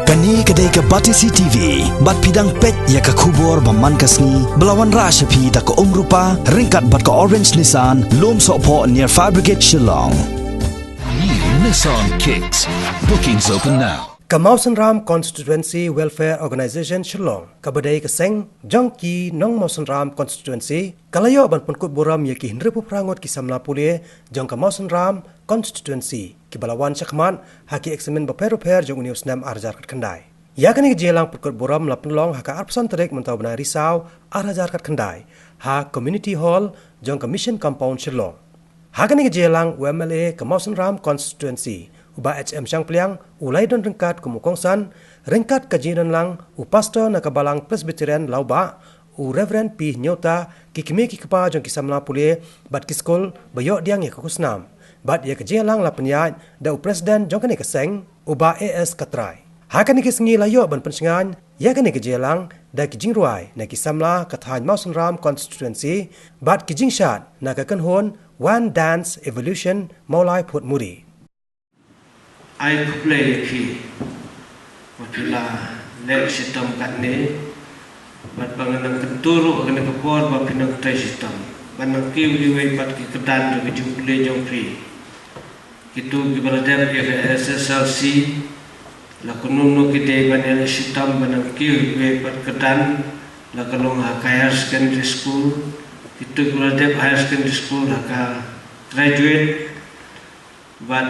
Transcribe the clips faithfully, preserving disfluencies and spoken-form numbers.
Kane ka dei ka Batesi T V, bad phi dang peit ïa ka khubor ba man ka sngi, ba la wanrah sha phi da ka Umrupa, ryngkat bad ka Orange Nissan, Lum Sohphoh near Fire Brigade Shillong. New Nissan Kicks. Bookings open now. Ka Mawsynram Constituency Welfare Organisation Shillong, kaba dei ka seng jong ki nong Mawsynram Constituency, ka la ïoh ban pynkut burom ïa ki hynriewphew phra ngut ki samla pule jong ka Mawsynram Constituency, kiba la wan shakhmat ha ki eksamin bapher bapher jong une u snem ar hajar khatkhyndai. Ïa kane ka jingïalang pynkut burom la pynlong ha ka arphew san tarik mynta u bnai Risaw ar hajar khatkhyndai, ha Community Hall jong ka Mission Compound Shillong. Ha kane ka jingïalang u M L A ka Mawsynram Constituency, u Bah H M Shangpliang, u la ïadon ryngkat kum u kongsan, ryngkat ka jingdon lang u Pastor na ka Balang Presbyterian Lawbah, u Reverend P Nyota, ki kmie ki kpa jong ki samla pule, bad ki skul ba ïoh pdiang ïa ka khusnam. Bad ïa ka jingïalang la pynïaid da u President jong kane ka seng, u Bah A S Katrai. Ha kane ka sngi la ïoh ban pynshngaiñ ïa kane ka jingïalang da ki jingrwai na ki samla ka thaiñ Mawsynram Constituency, bad ki jingshad na ka kynhun One Dance Evolution Mawlai Phuthmuri. Ai khublei ïa phi ba phi la leh shitom katne, bad ba ngan nang kyntu ruh ha kane ka por ba phi nang trei shitom ban nang kiew kiwei pat ki kyrdan jong ka jingpule jong phi. Kito kiba la dep ïa ka S S L C, la kumno kumno ki dei ban ïaleh shitom ban nang kiew kiwei pat kyrdan, la ka long ha ka higher secondary school, kito kiba la dep higher secondary school ha ka graduate, bad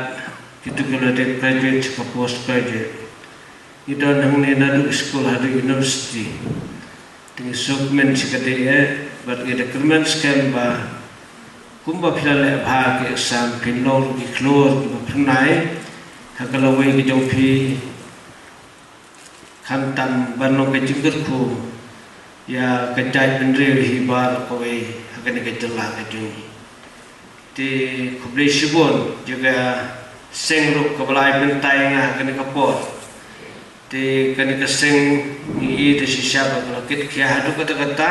kito kiba la dep graduate sha ka post graduate. Ngi don hangne naduh skul haduh university. Te ngi sngewkmen shikatdei eh, bad ngi da kyrmen skhem ba kumba phi la leh bha ki exam, phin long ruh ki khlur kiba phyrnai ha ka lawei ka jong phi, khamtam ban long ka jingkyrkhu ïa ka jaitbynriew hi baroh kawei ha kane ka jylla ka jong ngi. Te khublei shibun ïa ka seng ruh kaba la ai bynta ïa nga ha kane ka por. Te kane ka seng ngi ïohi da shisha ba ka la kitkhia haduh katta katta.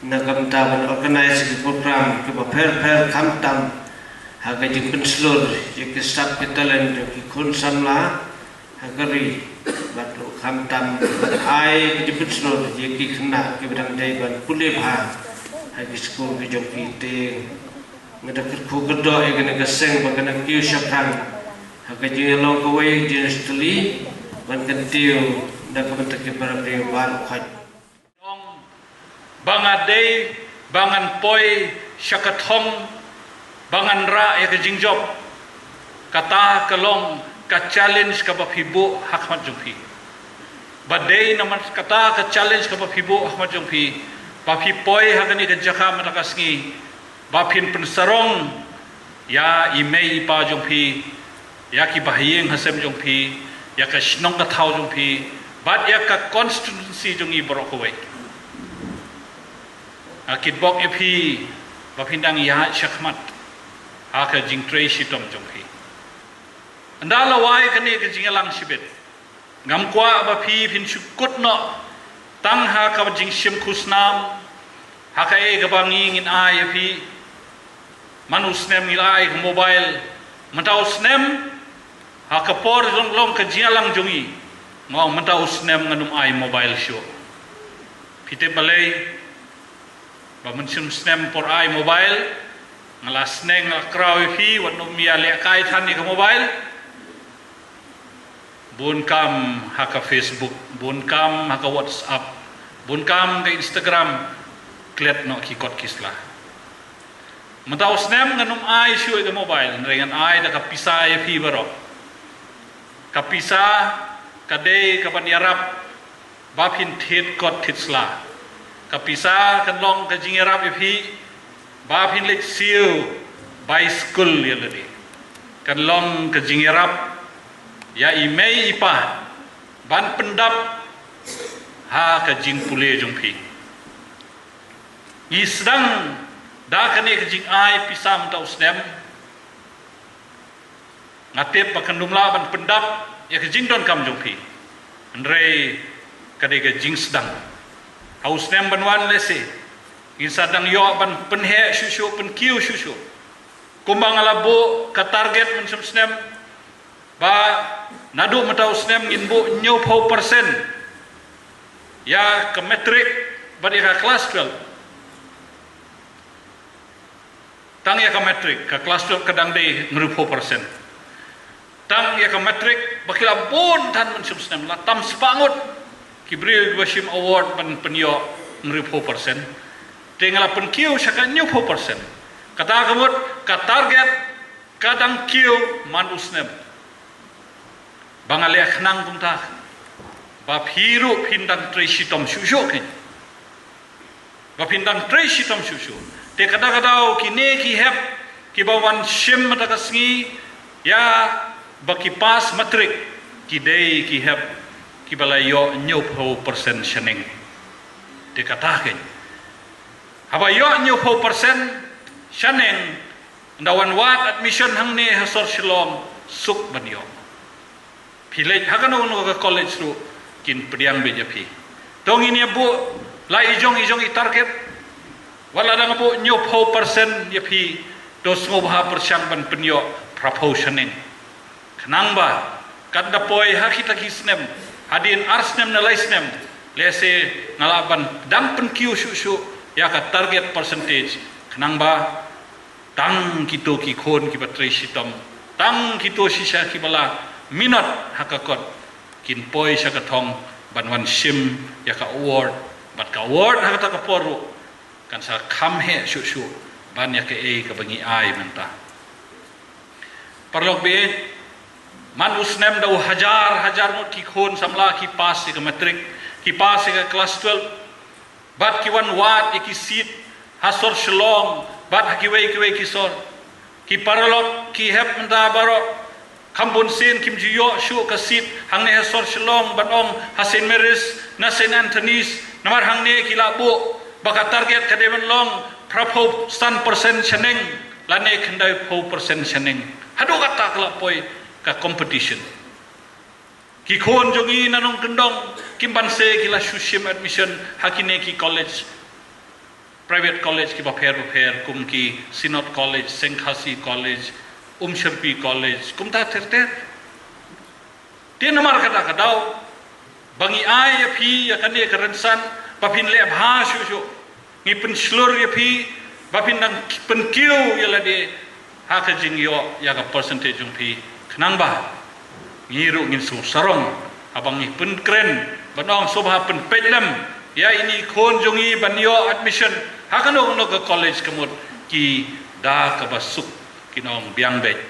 Na ka bynta ban organize ki program kiba pher pher, khamtam ha ka jingpynshlur ïa ki sap ki talent jong ki khun samla ha ka ri, bad ruh khamtam ban ai ka jingpynshlur ïa ki khynnah kiba dang dei ban pule bha ha ki skul ki jong ki. Te nga da kyrkhu kyrdoh ïa kane ka seng ba kan nang kiew shaphrang ha ka jingïalong kawei, jingïatylli ban kyntiew na ka bynta ki para briew baroh khoit. Ong ba nga dei ba ngan poi sha ka thong ba ngan rah ïa ka jingjop. Kata ka long ka challenge kaba phi buh ha khmat jong phi. Ba dei namar kata ka challenge kaba phi buh ha khmat jong phi, ba phi poi ha kane ka jaka mynta ka sngi, ba phin pynsarong ïa i mei i pa jong phi, ïa ki bahaïing hasem jong phi, ïa ka shnong ka thaw jong phi, bad ïa ka constituency jong i baroh kawei. Nga kitbok ïa phi ba phin dang ïaid shakhmat ha ka jingtrei shitom jong phi. Ynda la wai kane ka jingïalang shibit, ngam kwah ba phi phin shu kut noh tang ha ka jingshim khusnam, ha kaei kaba ngi ngin ai ïa phi. Man u snem ngi la ai ka mobile, mynta u snem ha ka por jong long ka jingïalang jong ngi, nga ong mynta u snem ngan ym ai mobile shuh. Phi tip balei? Ba mynshem snem por ai mobile, nga la sneng, nga la kraw ïa phi, wat nym ïalehkai than ïa ka mobile. Bun kam ha ka Facebook, bun kam ha ka WhatsApp, bun kam ka Instagram, klet noh ki kot ki sla. Mynta u snem ngan ym ai shuh ïa ka mobile, hynrei ngan ai da ka pisa ïa phi baroh. Ka pisa ka dei kaban ïarap ba phin thied kot thied sla. Ka pisa kan long ka jingïarap ïa phi ba phin leit siew bai skul ïa lade. Kan long ka jingïarap ïa i mei i pa ban pyndap ha ka jingpule jong phi. Ngi sdang da kane ka jingai pisa mynta u snem. Nga tip ba kan ym lah ban pyndap ïa ka jingdonkam jong phi. Hynrei ka dei ka jingsdang. Ha u snem ban wan lehse ngin sa dang ïoh ban pynheh shuh shuh, pynkiew shuh shuh. Kumba nga la buh ka target mynshem snem, Ba naduh mynta u snem ngin buh hynñiewphew percent ïa ka matric bad ïa ka class twelve. Tang ïa ka matric, ka class twelve ka dang dei hynriewphew percent. Tang ïa ka matric ba ki la bun than mynshum snem, la tam spah ngut ki briew kiba shim award ban pynïoh, hynriewphew percent. Te nga la pynkiew sha ka hynñiewphew percent. Kata ka mut ka target ka dang kiew man u snem. Ba nga leh khnang kumta ba phi ruh phin dang trei shitom shuh shuh kein. Ba phin dang trei shitom shuh shuh. Te kata ka daw kine ki hep kiba wan shim mynta ka sngi ïa ba ki pass matric, ki dei ki hep kiba la ïoh hynñiewphew percent shaneng. Te kata kein, haba ïoh hynñiewphew percent shaneng, nda wan wad admission hangne ha sor Shillong, suk ban ïoh. Phi leit ha kano kano ka college ruh kin pdiang beit ïa phi. To ngin ïa buh la i jong i jong i target. Wat la dang buh hynñiewphew percent ïa phi, to sngewbha pyrshang ban pynïoh phraphew shaneng. Khnang ba kat da poi ha kita ki snem, hadien ar snem ne lai snem, lehse nga lah ban dang pynkiew shuh shuh ïa ka target percentage. Khnang ba tang kito ki khun kiba trei shitom, tang kito shisha kiba la minot ha ka kot, kin poi sha ka thong ban wan shim ïa ka award. Bad ka award ha kata ka por ruh kan sa kham heh shuh shuh ban ïa kaei kaba ngi ai mynta. Paralok baieit, man u snem da u hajar hajar ngut ki khun samla ki pass ïa ka matric, ki pass ïa ka class twelve, bad ki wan wad ïa ki seat ha sor Shillong bad ha kiwei kiwei ki sor. Ki paralok ki hep mynta baroh, kham bun sien kim ju ïoh shuh ka seat hangne ha sor Shillong ban ong ha Saint Mary's ne Saint Anthony's, namar hangne ki la buh ba ka target ka dei ban long phraphew san percent shaneng lane khyndaiphew percent shaneng. Haduh katta ka la poi ka competition. Ki khun jong ngi na nongkyndong kim banse ki la shu shim admission ha kine ki college, private college kiba pher bapher, kum ki Synod College, Saint Khasi College, Umshyrpi College, kumta ter ter. Te namar kata ka daw ba ngi ai ïa phi ïa kane ka rynsan ba phin leh bha shuh shuh. Ngi pynshlur ïa phi ba phin dang pynkiew ïa lade ha ka jingïoh ïa ka percentage jong phi, khnang ba ngi ruh ngin sngewsarong haba ngi pynkren ban ong sngewbha pynpeit lem ïa ine i khun jong ngi ban ïoh admission ha kano kano ka college, ka mut ki da kaba suk kin ong biang beit.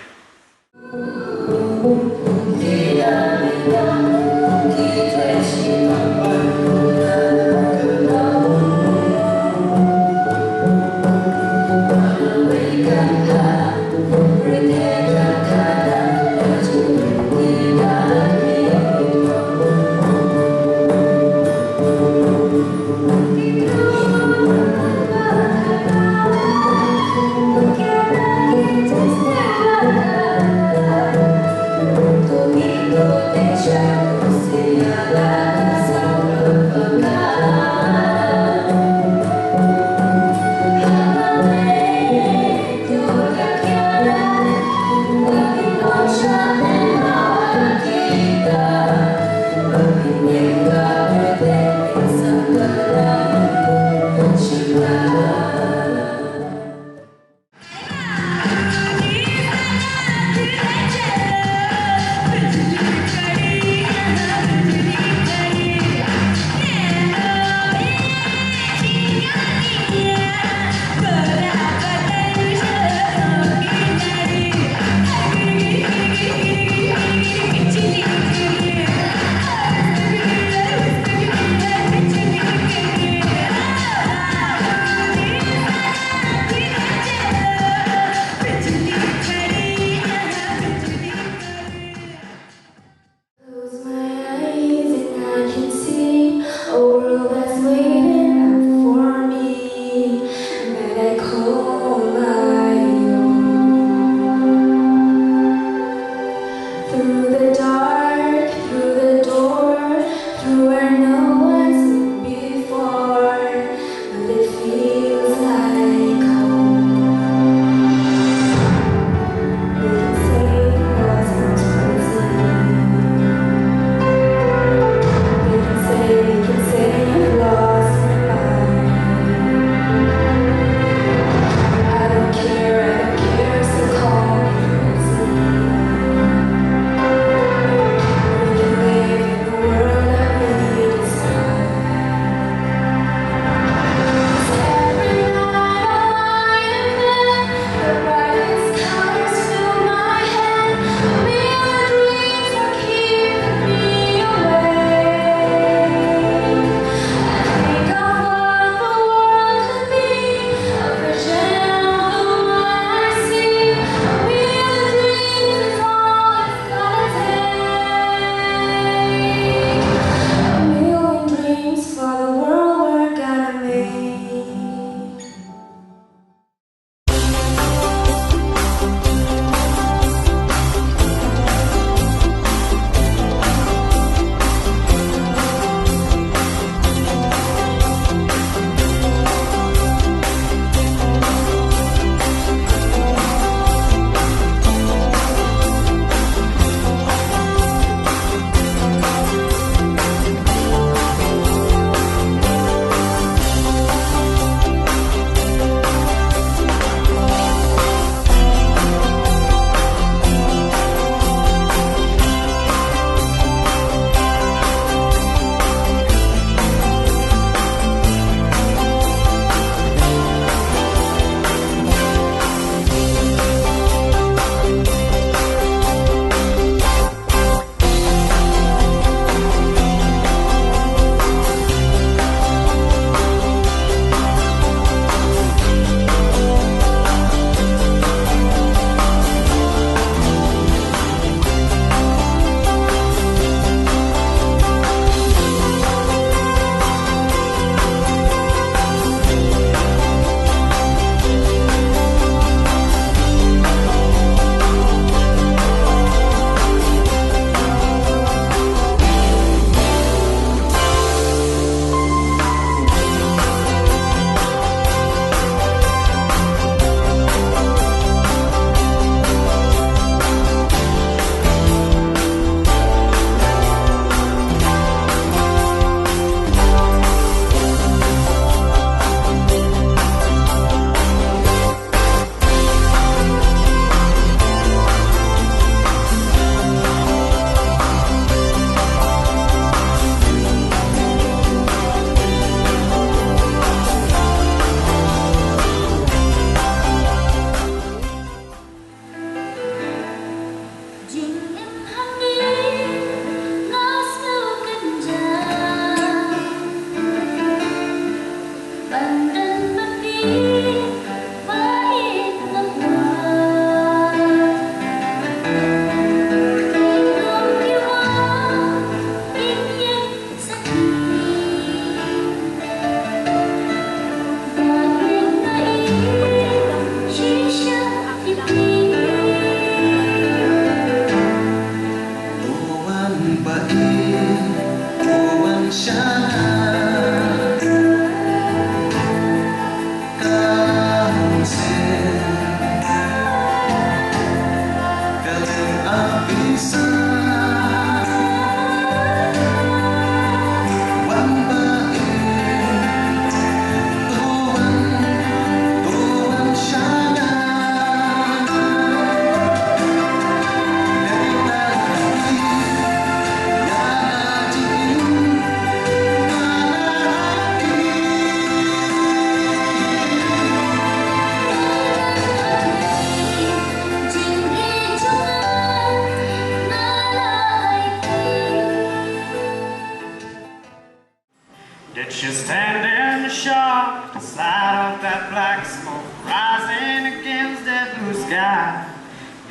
Did she stand in shock at the sight of that black smoke rising against that blue sky?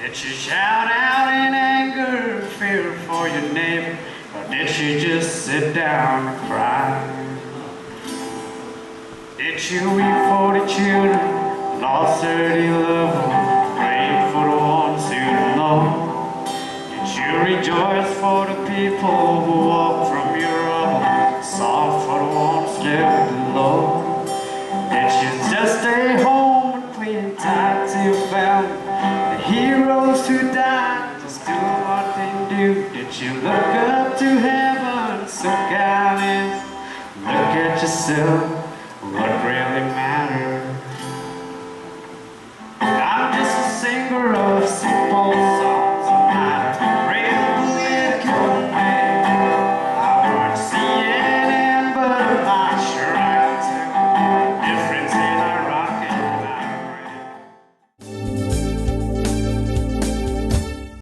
Did she shout out in anger, fear for your neighbor, or did she just sit down and cry? Did she weep for the children, lost their dear loved ones, praying for the ones who know? Did you rejoice for the people who walk from your rubble, sorrow for the ones left alone? Did you just stay home and cling tight to your family? The heroes who died just do what they do. Did you look up to heaven, so kind is? Look at yourself, what really matters?